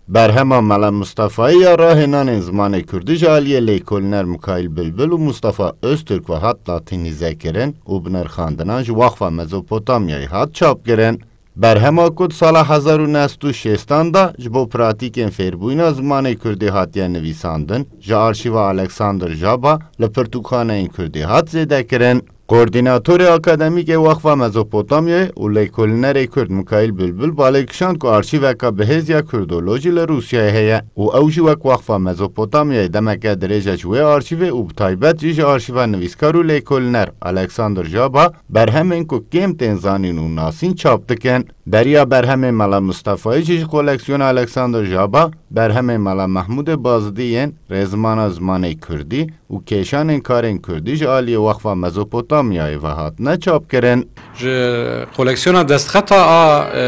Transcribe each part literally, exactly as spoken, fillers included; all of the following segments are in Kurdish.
Berhema Mela Mustefayî ya rahênanên zimanê kurdî ji aliyê lêkolîner Mikaîl Bilbil û Mustafa Öztürk ve hat latînîzekirin û bi nirxandinan ji Wexfa Mezopotamyayê hat çapkirin. Berhema ku di sala hezar û neh sed û şêstan de ji bo pratîkên fêrbûyîna zimanê kurdî hatiye nivîsandin, ji arşîva Alexander Jaba li pirtûkxaneyên kurdî hat zêdekirin. Koordînatorê akademîk ê Wexfa Mezopotamyayê û lêkolînerê kurd Mikaîl Bilbil balê kişand ku arşîveka bihêz ya kurdolojî li Rûsyayê heye û ew jî wek Wexfa Mezopotamyayê demeke dirêj e ji wê arşîvê û bi taybet jî ji arşîva nivîskar û lêkolîner Alexander Jaba berhemên ku kêm tên zanîn û nasîn çap dikin. Beriya berhemên Mela Mustefayî jî ji koleksiyona Alexander Jaba, berhemên Mela Mehmûdê Bazidî yên rêzimana zimanê kurdî û kêşanên karên kurdî ji aliyê Wexfa Mezopotamyayê ve hatine çapkirin. Ji koleksiyona destxeta a, e,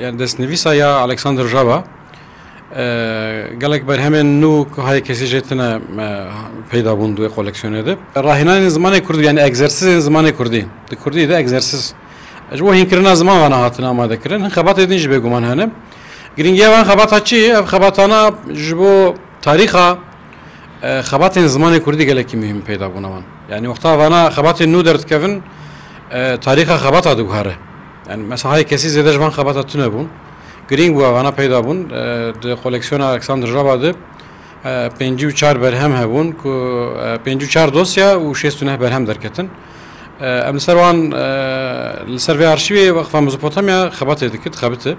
yani destnivîsa ya Alexander Jaba, e, gelek berhemên nû ku hayê kesî jê tine, e, peyda bûn di wê koleksiyonê de. Rahênanên zimanê kurdî, yani egzersizên zimanê kurdî. Di kurdî de egzersiz. Ji bo hînkirina ziman vana hatine amade kirin. Hin xebatê din jî bêguman hene. Girîngiya van xebata çi ye? Ev xebatana ji bo tarîxa, e, xebatên zimanê kurdî gelekî muhîm peyda bûne wan. Yani wexta vana xebatên nû derdikevin, e, tarîxa xebata diguhere. Yani mesela hayê kesî zêde ji van xebata tune bûn. Girîng bû vana peyda bûn. E, di koleksiyona Alexander Jaba de, e, pêncî û çar berhem hebûn ku, e, pêncî û çar dosya û şêst û neh berhem derketin. E, em li ser wan, e, li ser vê arşîvê Wexfa Mezopotamya xebatê dikit, xebite.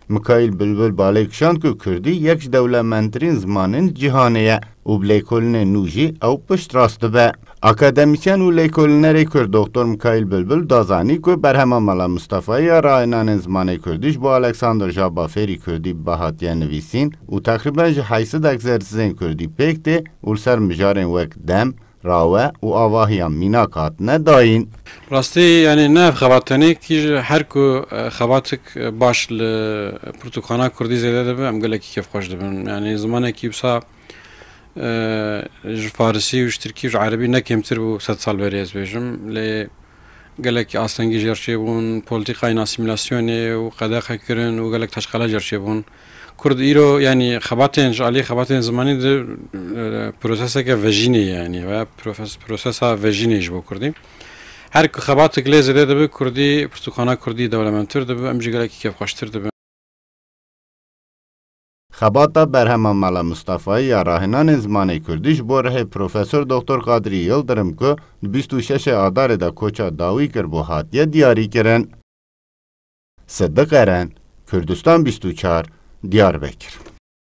Mikaîl Bilbil balê kişand ku kurdî yek ji dewlemendtirîn zimanên cîhanê ye û bi lêkolînên nû jî ew piştrast dibe. Akademîsyen û lêkolînerê kurd Doktor Mikaîl Bilbil da zanî ku berhema Mela Mustefayî ya rahênanên zimanê kurdî ji bo Alexander Jaba fêrî kurdî bibe hatiye nivîsîn û teqrîben ji heyşt sed egzersizên kurdî pêk tê û li ser mijarên wek dem, rawe û avahiya mînak hatine dayîn. Rastî, yani ne ev xebat tenê kî ji her ku, e, xebatik, e, baş li pirtûkxana kurdî zêde dibe, em gelekî kêfxweş dibin. Yani zimanekî wisa, e, ji farisî û ji tirkî û ji erebî ne kêmtir bû sed sal berê ez bêjim. Lê gelek astengî jê re çêbûn, polîtîkayên asîmîlasyonê û qedexekirin û gelek teşqele jê re çêbûn. Kurd îro, yani xebatên, ji aliyê xebatên zimanî de, e, proseseke vejînê ye, yani, ve proses-, prosesa vejînê ji bo kurdî. Her ku xebatek lê zêde dibe, kurdî, pirtûkxana kurdî dewlemendtir dibe, em jî gelekî kêfxweştir dibin. Xebata berhema Mela Mustefayî ya rahênanên zimanê kurdî ji bo rihê Profesor Doktor Qadrî Yildirim ku di bîst û şeşê Adarê de koça dawî kir bû hatiye diyarîkirin. Sidiq Eren, Kurdistan bîst û çar, Diyarbekir.